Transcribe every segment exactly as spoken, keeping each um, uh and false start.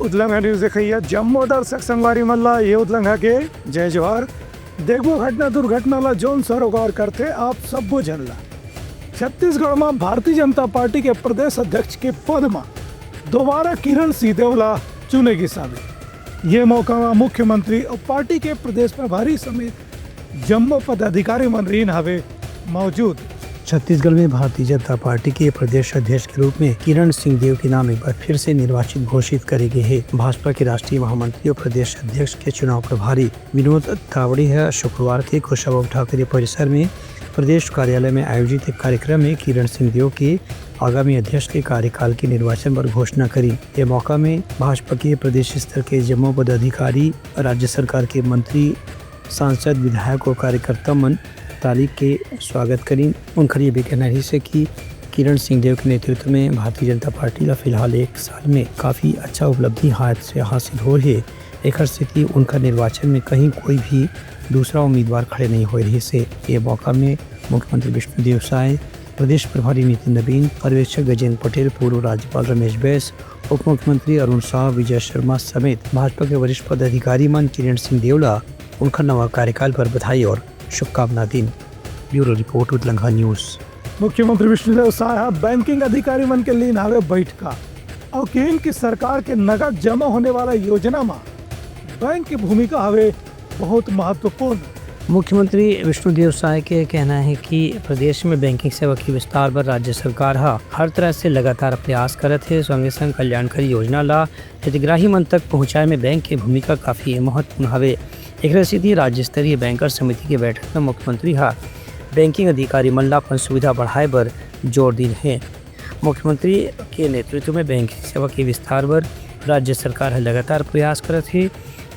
उतलंघा news देखइया जम्मो दर्शक संगवारी मन ला ये उतलंघा के जय जोहार। देखबो घटना दुर्घटना ला जोन सरोकार करथे आप सब्बो झन ला। छत्तीसगढ़ म भारतीय जनता पार्टी के प्रदेश अध्यक्ष के पद म दोबारा किरण सिंहदेव ला चुने गिस हावे। ये मौका म मुख्यमंत्री अउ पार्टी के प्रदेश प्रभारी समेत जम्मो पदाधिकारी मन रहिन हावे मौजूद। छत्तीसगढ़ में भारतीय जनता पार्टी के प्रदेश अध्यक्ष के रूप में किरण सिंहदेव के नाम एक बार फिर से निर्वाचित घोषित करे गे हे। भाजपा के राष्ट्रीय महामंत्री और प्रदेश अध्यक्ष के चुनाव प्रभारी विनोद तावड़े ह शुक्रवार के कुशाभाऊ ठाकरे परिसर में प्रदेश कार्यालय में आयोजित एक कार्यक्रम में किरण सिंहदेव के आगामी अध्यक्ष के कार्यकाल के निर्वाचन पर घोषणा करी। ये मौका में भाजपा के प्रदेश स्तर के जम्मो पदाधिकारी, राज्य सरकार के मंत्री, सांसद, विधायक और कार्यकर्ता मन ताली के स्वागत करिन। उनकर ये भी कहना रहिस हे कि किरण सिंहदेव के नेतृत्व में भारतीय जनता पार्टी ला फिलहाल एक साल में काफी अच्छा उपलब्धि हाथ से हासिल होए हे। एखर सेती उनकर निर्वाचन में कहीं कोई भी दूसरा उम्मीदवार खड़े नहीं होए रहिस हे। ये मौका में मुख्यमंत्री विष्णुदेव साय, प्रदेश प्रभारी नितिन नबीन, पर्यवेक्षक गजेंद्र पटेल, पूर्व राज्यपाल रमेश बैस, उप मुख्यमंत्री अरुण साह, विजय शर्मा समेत भाजपा के वरिष्ठ पदाधिकारी मन किरण सिंहदेव ला उनकर नवा कार्यकाल पर बधाई और शुभकामना दीन। Bureau report, Utlangha news. मुख्यमंत्री विष्णुदेव साय ह बैंकिंग अधिकारी मन के लीन हावे बैठका अउ किहिन कि सरकार के नगद जमा होने वाला योजना म बैंक के भूमिका हवे बहुत महत्वपूर्ण। मुख्यमंत्री विष्णुदेव साय के कहना हे कि प्रदेश में बैंकिंग सेवा के विस्तार बर राज्य सरकार ह हर तरह से लगातार प्रयास करत हे। संगे संग कल्याणकारी योजना ला हितग्राही मन तक पहुंचाए में बैंक के भूमिका काफी महत्वपूर्ण हवे। एकरे सेती राज्य स्तरीय बैंकर समिति के बैठक में मुख्यमंत्री ह बैंकिंग अधिकारी मन ला अपन सुविधा बढ़ाए बर जोर दीन हे। मुख्यमंत्री के नेतृत्व में बैंकिंग सेवा के विस्तार बर राज्य सरकार ह लगातार प्रयास करत हे।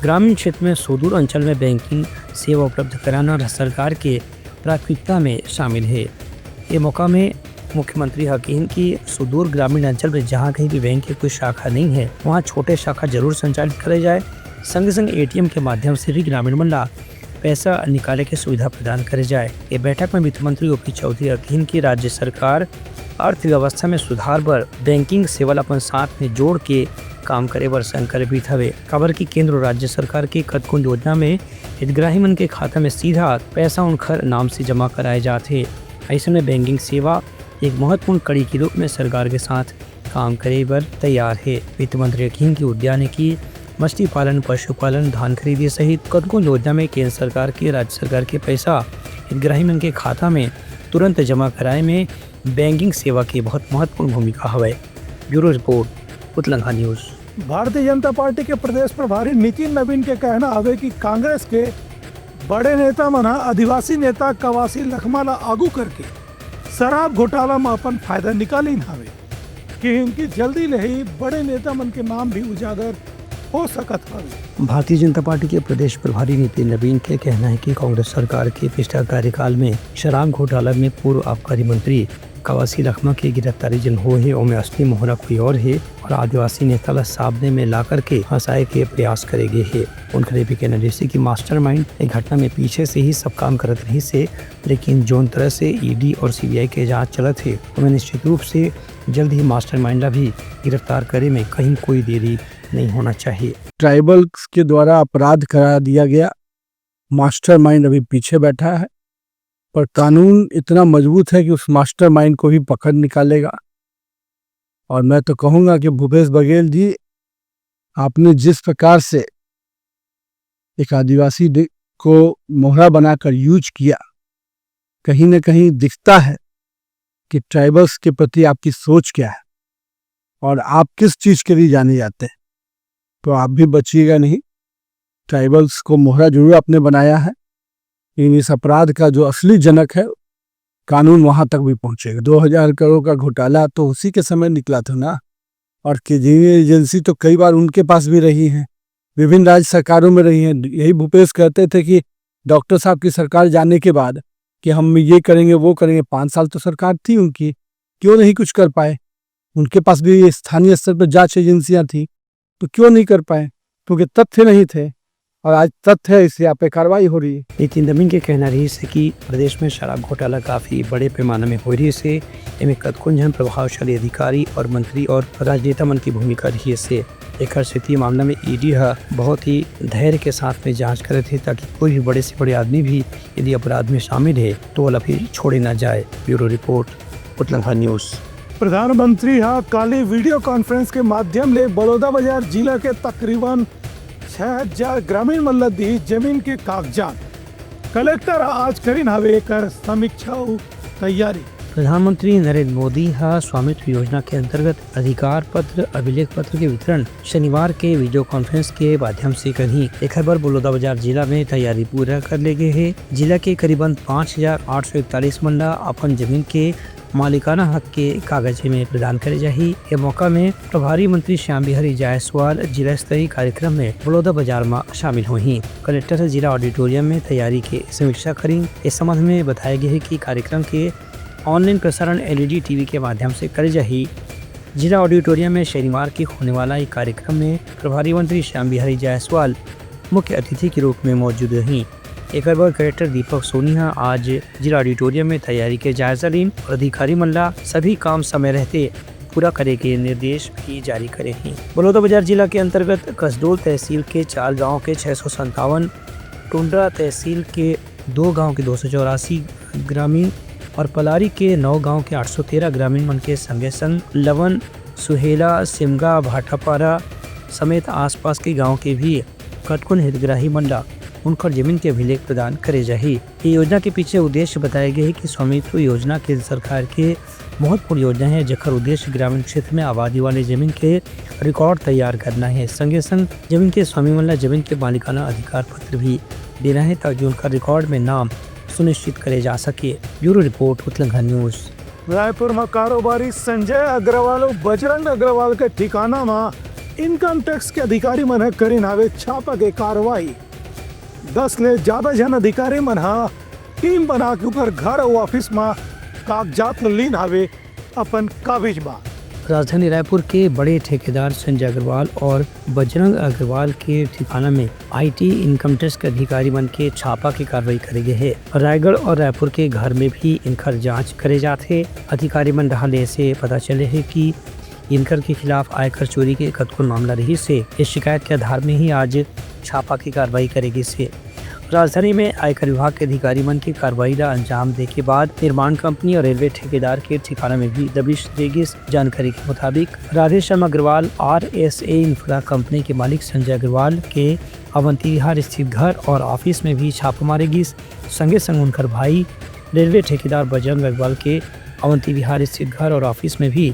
ग्रामीण क्षेत्र में सुदूर अंचल में बैंकिंग सेवा उपलब्ध कराना सरकार के प्राथमिकता में शामिल हे। ये मौका में मुख्यमंत्री ह किहिन कि सुदूर ग्रामीण अंचल में जहां कहीं भी बैंक के कोई शाखा नहीं है, वहां छोटे शाखा जरूर संचालित करे जाए। संगे संग एटीएम के माध्यम से भी ग्रामीण मन ला पैसा निकाले के सुविधा प्रदान करे जाए। ये बैठक में वित्त मंत्री ओपी चौधरी ह किहिन कि राज्य सरकार अर्थव्यवस्था में सुधार बर बैंकिंग सेवा ला अपन साथ में जोड़ के काम करे बर संकल्पित हवे, काबर कि केंद्र और राज्य सरकार के कतको योजना में हितग्राही मन के खाता में सीधा पैसा उनखर नाम से जमा कराए जात हे। अइसन में बैंकिंग सेवा एक महत्वपूर्ण कड़ी के रूप में सरकार के साथ काम करे बर तैयार हे। वित्त मंत्री ह किहिन कि उद्यानिकी, मछली पालन, पशुपालन, धान खरीदी सहित कतको योजना में केंद्र सरकार के, राज्य सरकार के पैसा हितग्राही मन के खाता में तुरंत जमा कराए में बैंकिंग सेवा के बहुत महत्वपूर्ण भूमिका हवय। Bureau report, Utlangha news. Bharatiya Janata party के प्रदेश प्रभारी नितिन नवीन के कहना हवे कि कांग्रेस के बड़े नेता मन ह आदिवासी नेता कवासी लखमा ला आगू करके शराब घोटाला म अपन फायदा निकालिन हवे। किहिन कि जल्दी ले ही बड़े नेता मन के नाम भी उजागर हो सकत हवे। भारतीय जनता पार्टी के प्रदेश प्रभारी नितिन नवीन के कहना हे कि कांग्रेस सरकार के पिछला कार्यकाल में शराब घोटाला में पूर्व आबकारी मंत्री कवासी लखमा के गिरफ्तारी जन होए हे, ओमे असली मोहरा कोई और हे और आदिवासी नेता ला सामने में ला करके फंसाए के प्रयास करे गे हे। उनकर ये भी कहना रहिस हे कि मास्टरमाइंड ए घटना में पीछे से ही सब काम करत रहिस हे, लेकिन जोन तरह से ईडी और सीबीआई के जांच चलत हे, ओमे निश्चित रूप से जल्द ही मास्टरमाइंड ला भी गिरफ्तार करे में कहीं कोई देरी नहीं होना चाहिए। ट्राइबल्स के द्वारा अपराध करा दिया गया, मास्टरमाइंड अभी पीछे बैठा है, पर कानून इतना मजबूत है कि उस मास्टरमाइंड को भी पकड़ निकालेगा। और मैं तो कहूंगा कि भूपेश बघेल जी, आपने जिस प्रकार से एक आदिवासी डे-, को मोहरा बनाकर यूज किया, कहीं ना कहीं दिखता है कि ट्राइबल्स के प्रति आपकी सोच क्या है और आप किस चीज के लिए जाने जाते हैं। तो आप भी बचिएगा नहीं। ट्राइबल्स को मोहरा जरूर आपने बनाया है, लेकिन इस अपराध का जो असली जनक है, कानून वहां तक भी पहुंचेगा। दो हजार करोड़ का घोटाला तो उसी के समय निकला था ना, और केजीएन एजेंसी तो कई बार उनके पास भी रही है, विभिन्न राज्य सरकारों में रही है। यही भूपेश कहते थे कि डॉक्टर साहब की सरकार जाने के बाद कि हम ये करेंगे, वो करेंगे। पाँच साल तो सरकार थी उनकी, क्यों नहीं कुछ कर पाए? उनके पास भी स्थानीय स्तर पर जांच एजेंसियां थी, तो क्यों नहीं कर पाए? क्योंकि तथ्य नहीं थे। और आज तथ्य हे, इस यहाँ पे कार्रवाई हो रही है। नितिन दमिन के कहना रहिस हे कि प्रदेश में शराब घोटाला काफी बड़े पैमाना में हो रहिस हे। एमे कतकोन झन प्रभावशाली अधिकारी और मंत्री और राजनेता मन की भूमिका रहिस हे। एकर सेती मामला में ईडी ह बहुत ही धैर्य के साथ में जांच करत हे, ताकि कोई भी बड़े से बड़े आदमी भी यदि अपराध में शामिल हे, तो ओला फिर छोड़े ना जाए। Bureau report, Utlangha news. प्रधानमंत्री ह काली वीडियो कॉन्फ्रेंस के माध्यम ले बलौदाबाजार जिला के तकरीबन छह हजार ग्रामीण मन ल दी जमीन के कागजात। कलेक्टर ह आज करिन हवे एकर समीक्षा अउ तैयारी। प्रधानमंत्री नरेंद्र मोदी ह स्वामित्व योजना के अंतर्गत अधिकार पत्र, अभिलेख पत्र के वितरण शनिवार के वीडियो कॉन्फ्रेंस के माध्यम से करही। एखर बर बलौदाबाजार जिला में तैयारी पूरा कर ले गे हे। जिला के करीबन पाँच हजार आठ सौ इकतालीस मन ल अपन जमीन के मालिकाना हक के कागज में प्रदान करे जाही। ए मौका में प्रभारी मंत्री श्याम बिहारी जायसवाल जिला स्तरीय कार्यक्रम में बलौदाबाजार म शामिल होही। कलेक्टर ह जिला ऑडिटोरियम में तैयारी के समीक्षा करिन। इस संबंध में बताया गया है कि कार्यक्रम के ऑनलाइन प्रसारण एलईडी टीवी के माध्यम से करे जाही। जिला ऑडिटोरियम में शनिवार के होने वाला एक कार्यक्रम में प्रभारी मंत्री श्याम बिहारी जायसवाल मुख्य अतिथि के रूप में मौजूद रही। एकर बर कलेक्टर दीपक सोनी ह आज जिला ऑडिटोरियम में तैयारी के जायजा लीन और अधिकारी मन ला सभी काम समय रहते पूरा करे के निर्देश भी जारी करे हे। बलौदाबाजार जिला के अंतर्गत कसडोल तहसील के चार गांव के छह सौ संतावन, टुंडरा तहसील के दो गांव के दो सौ चौरासी ग्रामीण और पलारी के नौ गांव के आठ सौ तेरह ग्रामीण मन के संगे संग लवन, सुहेला, सिमगा, भाटापारा समेत आसपास के गांव के भी कतकोन हितग्राही मन ला उनकर जमीन के अभिलेख प्रदान करे जाही। ये योजना के पीछे उद्देश्य बताया गया है कि स्वामित्व योजना केंद्र सरकार के महत्वपूर्ण योजना है, जेकर उद्देश्य ग्रामीण क्षेत्र में आबादी वाले जमीन के रिकॉर्ड तैयार करना है। संगे संग जमीन के स्वामी मन ला जमीन के मालिकाना अधिकार पत्र भी देना है, ताकि उनका रिकॉर्ड में नाम सुनिश्चित करे जा सके। Bureau report, Utlangha news. Raipur म कारोबारी संजय अग्रवाल अउ बजरंग अग्रवाल के ठिकाना म इनकम टैक्स के अधिकारी मन ह करिन हावे छापा के कार्रवाई। दस ले जादा झन अधिकारी मन ह टीम बना के ओकर घर अउ ऑफिस म कागजात ल लीन हावे अपन काबिज म। राजधानी रायपुर के बड़े ठेकेदार संजय अग्रवाल और बजरंग अग्रवाल के ठिकाना में आईटी इनकम टैक्स के अधिकारी मन के छापा के कार्रवाई करे गे हे। रायगढ़ और रायपुर के घर में भी इनकर जांच करे जात हे। अधिकारी मन डहार ले से पता चले हे कि इनकर के खिलाफ आयकर चोरी के कतकोन मामला रहिस हे। इस शिकायत के आधार में ही आज छापा की कार्रवाई करे गिस हे। राजधानी में आयकर विभाग के अधिकारी मन के कार्रवाई ला अंजाम दे के बाद निर्माण कंपनी और रेलवे ठेकेदार के ठिकाना में भी दबिश दे गिस। जानकारी के मुताबिक, Radheshyam Agrawal RSA infra company के मालिक संजय अग्रवाल के अवंती विहार स्थित घर और ऑफिस में भी छापा मारे गिस। संगे संग उनकर भाई रेलवे ठेकेदार बजरंग अग्रवाल के अवंती विहार स्थित घर और ऑफिस में भी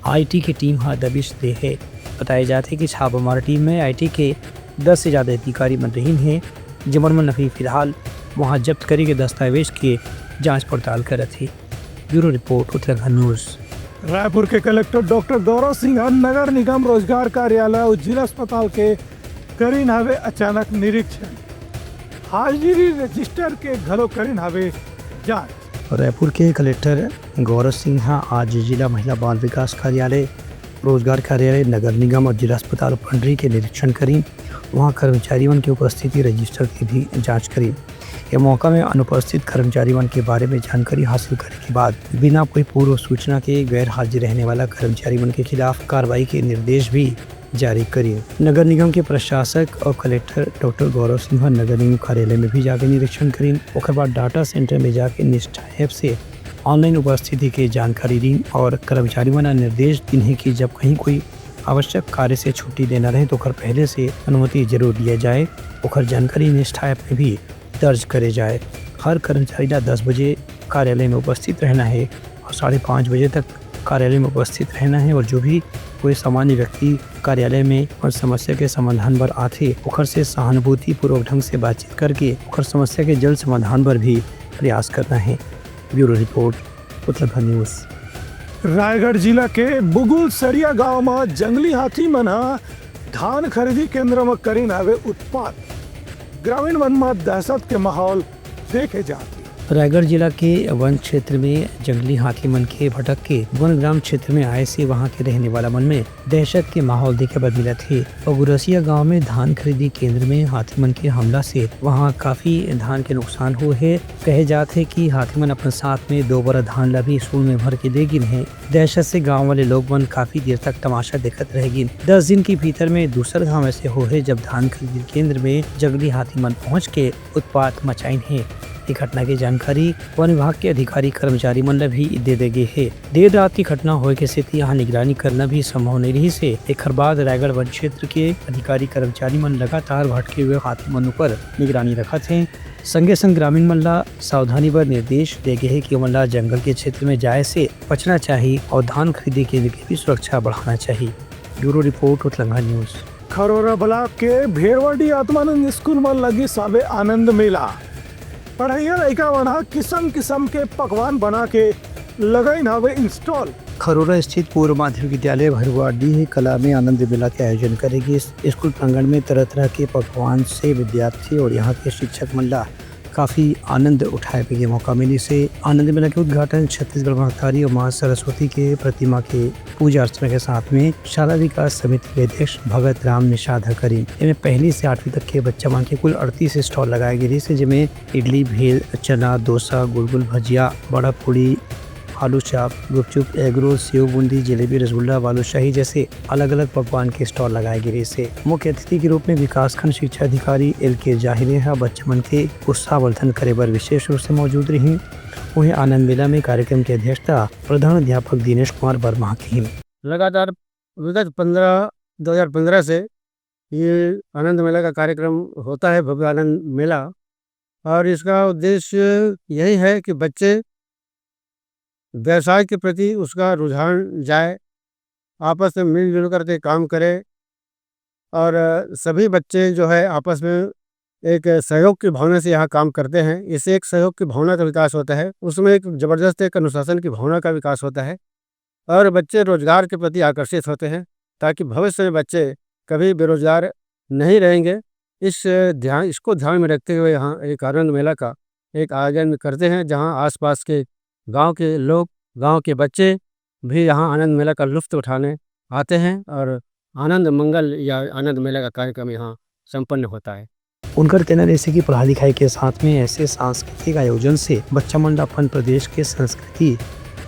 आईटी के टीम ह दबिश दे हे। बताए जात हे कि छापामार टीम में आईटी के दस से जादा अधिकारी मन रहिन हे, जेमन मन अभी फिलहाल वहां जब्त करे के दस्तावेज के जांच पड़ताल करत हे। Bureau report, Uttarakhand news. Raipur के कलेक्टर डॉक्टर गौरव सिंह ह नगर निगम, रोजगार कार्यालय अउ जिला अस्पताल के करिन हावे अचानक निरीक्षण। हाजिरी रजिस्टर के घलो करिन हावे जांच। रायपुर के कलेक्टर गौरव सिंह ह आज जिला महिला बाल विकास कार्यालय, रोजगार कार्यालय, नगर निगम और जिला अस्पताल पंडरी के निरीक्षण करिन। वहां कर्मचारी मन के उपस्थिति रजिस्टर के भी जांच करिन। ये मौका में अनुपस्थित कर्मचारी मन के बारे में जानकारी हासिल करे के बाद बिना कोई पूर्व सूचना के गैर हाजिर रहने वाला कर्मचारी मन के खिलाफ कार्रवाई के निर्देश भी जारी करिन। नगर निगम के प्रशासक और कलेक्टर डॉक्टर गौरव सिंह ह नगर निगम कार्यालय में भी जाके निरीक्षण करिन। ओकर बाद डाटा सेंटर में जाके निष्ठा ऐप से ऑनलाइन उपस्थिति के जानकारी दीन और कर्मचारी मन ल निर्देश दीन हे कि जब कहीं कोई आवश्यक कार्य से छुट्टी देना रहे, तो ओकर पहले से अनुमति जरूर लिया जाए। ओकर जानकारी निष्ठा ऐप में भी दर्ज करे जाए। हर कर्मचारी ला दस बजे कार्यालय में उपस्थित रहना है और साढ़े पाँच बजे तक कार्यालय में उपस्थित रहना है और जो भी कोई सामान्य व्यक्ति कार्यालय में और समस्या के समाधान बर आथे, ओकर से सहानुभूतिपूर्वक ढंग से बातचीत करके ओकर समस्या के जल्द समाधान बर भी प्रयास करना है। Bureau report, Uttarakhand news. Raigarh जिला के बुगुल सरिया गांव म जंगली हाथी मन ह धान खरीदी केंद्र म करिन हावे उत्पात। ग्रामीण मन म दहशत के माहौल देखे जात हे। रायगढ़ जिला के वन क्षेत्र में जंगली हाथी मन के भटक के वन ग्राम क्षेत्र में आए से वहां के रहने वाला मन में दहशत के माहौल देखे बर मिलत हे। और गुरसिया गांव में धान खरीदी केंद्र में हाथी मन के हमला से वहां काफी धान के नुकसान हुए हे। कहे जात हे कि हाथी मन अपन साथ में दो बोरा धान ला भी सूंड़ में भर के दे गिन हे। दहशत से गांव वाले लोग मन काफी देर तक तमाशा देखत रह गिन। दस दिन के भीतर में दूसर घाव ऐसे हो हे, जब धान खरीदी केंद्र में जंगली हाथी मन पहुंच के उत्पात मचाइन हे। ये घटना के जानकारी वन विभाग के अधिकारी कर्मचारी मन ला भी दे दे गे हे। देर रात की घटना होए के सेती यहाँ निगरानी करना भी संभव नहीं रहिस हे। एखर बाद रायगढ़ वन क्षेत्र के अधिकारी कर्मचारी मन लगातार भटके हुए हाथी मन ऊपर निगरानी रखत हे। संगे संग ग्रामीण मन ला सावधानी बर निर्देश दे गे हे कि ओमन ला जंगल के क्षेत्र में जाए से बचना चाही और धान खरीदी केंद्र की भी सुरक्षा बढ़ाना चाही। Bureau report, Utlanga news. Kharora block के भेड़वाडी आत्मानंद स्कूल म लगिस हवे आनंद मेला। पढ़इया लइका मन ह किसम किसम के पकवान बना के लगाइन हवे स्टॉल। खरोरा स्थित पूर्व माध्यमिक विद्यालय भरुआडीह कला में आनंद मेला के आयोजन करे गिस। स्कूल प्रांगण में तरह-तरह के पकवान से विद्यार्थी और यहाँ के शिक्षक मन ला काफी आनंद उठाए के मौका मिलिस हे। आनंद मेला के उद्घाटन छत्तीसगढ़ महतारी और माँ सरस्वती के प्रतिमा के पूजा अर्चना के साथ में शाला विकास समिति के अध्यक्ष भगत राम निषाद ह करिन। एमे पहली से आठवीं तक के बच्चा मन के कुल अड़तीस स्टॉल लगाए गे रिहिस हे, जेमे इडली, भेल, चना, डोसा, गुलगुल, भजिया, बड़ा पूड़ी, आलू चाप, गुपचुप, एग रोल, सेव बूंदी, जलेबी, रसगुल्ला, बालूशाही जैसे अलग-अलग पकवान के स्टॉल लगाए गे रिहिस हे। मुख्य अतिथि के रूप में विकासखंड शिक्षा अधिकारी एल के जाहिरे ह बच्चा मन के उत्साहवर्धन करे बर विशेष रूप से मौजूद रहिन। उहें, आनंद मेला में कार्यक्रम की अध्यक्षता प्रधान अध्यापक दिनेश कुमार वर्मा किहिन। लगातार विगत पन्द्रह, दो हज़ार पन्द्रह से ये आनंद मेला का कार्यक्रम होता है, भव्य आनंद मेला, और इसका उद्देश्य यही है कि बच्चे व्यवसाय के प्रति उसका रुझान जाए, आपस में मिलजुल करके काम करें और सभी बच्चे जो है आपस में एक सहयोग की भावना से यहाँ काम करते हैं। इससे एक सहयोग की भावना का विकास होता है, उसमें एक जबरदस्त एक अनुशासन की भावना का विकास होता है और बच्चे रोजगार के प्रति आकर्षित होते हैं, ताकि भविष्य में बच्चे कभी बेरोजगार नहीं रहेंगे। इस ध्यान, इसको ध्यान में रखते हुए यहाँ एक आनंद मेला का एक आयोजन करते हैं, जहाँ आसपास के गांव के लोग, गांव के बच्चे भी यहाँ आनंद मेला का लुत्फ उठाने आते हैं और आनंद मंगल या आनंद मेला का कार्यक्रम यहाँ संपन्न होता है। उनकर कहना रहिस हे कि पढ़ाई लिखाई के साथ में ऐसे सांस्कृतिक आयोजन से बच्चा मन ला अपन प्रदेश के संस्कृति,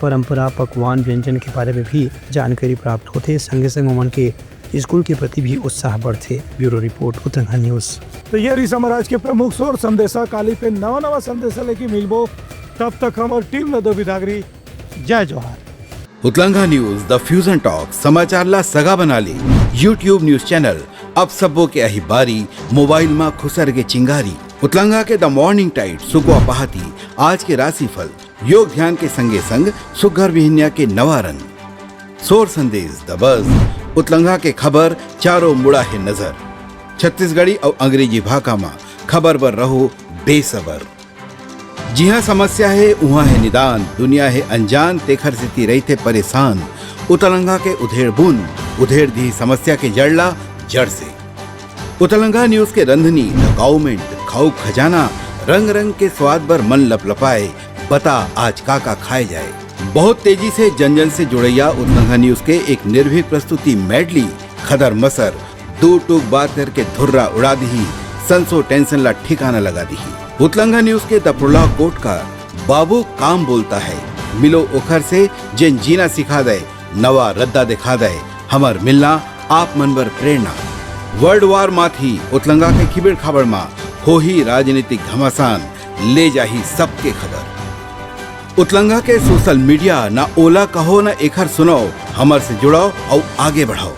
परंपरा, पकवान, व्यंजन के बारे में भी जानकारी प्राप्त होथे, संगे संग ओमन के स्कूल के प्रति भी उत्साह बढ़थे। Bureau report, Utranga news. तो ये रहिस हमर आज के प्रमुख सोर संदेशा। काली पे नवा नवा संदेशा लेके मिलबो, तब तक हमर टीम ल दो बिदागरी। जय जोहार। उतलंगा न्यूज, द फ्यूजन टॉक, समाचार ला सगा बना ले। YouTube न्यूज चैनल, अब सबो के अही बारी, मोबाइल मा खुसर के चिंगारी। उतलंगा के द मॉर्निंग टाइड, सुकवा पहाती, आज के राशिफल, योग ध्यान के संगे संग सुग्घर बिहनिया के नवा रंग। सोर संदेश, द बज, उतलंगा के खबर, चारों मुड़ा हे नजर। छत्तीसगढ़ी अउ अंग्रेजी भाखा मा खबर बर रहो बेसबर। जिहाँ समस्या हे, उहाँ हे निदान, दुनिया हे अनजान, तेखर सेती रहिथे परेशान। उतलंगा के उधेड़ बुन, उधेड़ दिही समस्या के जड़ ला जड़ से। उतलंगा न्यूज के रंधनी, द काउमेंट, खाऊ खजाना, रंग रंग के स्वाद बर मन लपलपाए, बता आज का का खाए जाए। बहुत तेजी से जन जन से जुड़ैया उतलंगा न्यूज के एक निर्भीक प्रस्तुति मेडली, खदर मसर, दू टूक बात करके धुर्रा उड़ा दिही, संसो टेंशन ला ठिकाना लगा दिही। उतलंगा न्यूज के दपरुला कोट का बाबू काम बोलता है, मिलो ओखर से जेन जीना सिखा दे, नवा रद्दा दिखा दे, हमर मिलना आप मन बर प्रेरणा। वर्ल्ड वार माथी उतलंगा के खिबेड़ खाबड़ मा होही राजनीतिक घमासान, ले जाही सबके खबर। उतलंगा के सोशल मीडिया, ना ओला कहो ना एखर सुनाओ, हमर से जुड़ाओ अउ आगे बढ़ाओ।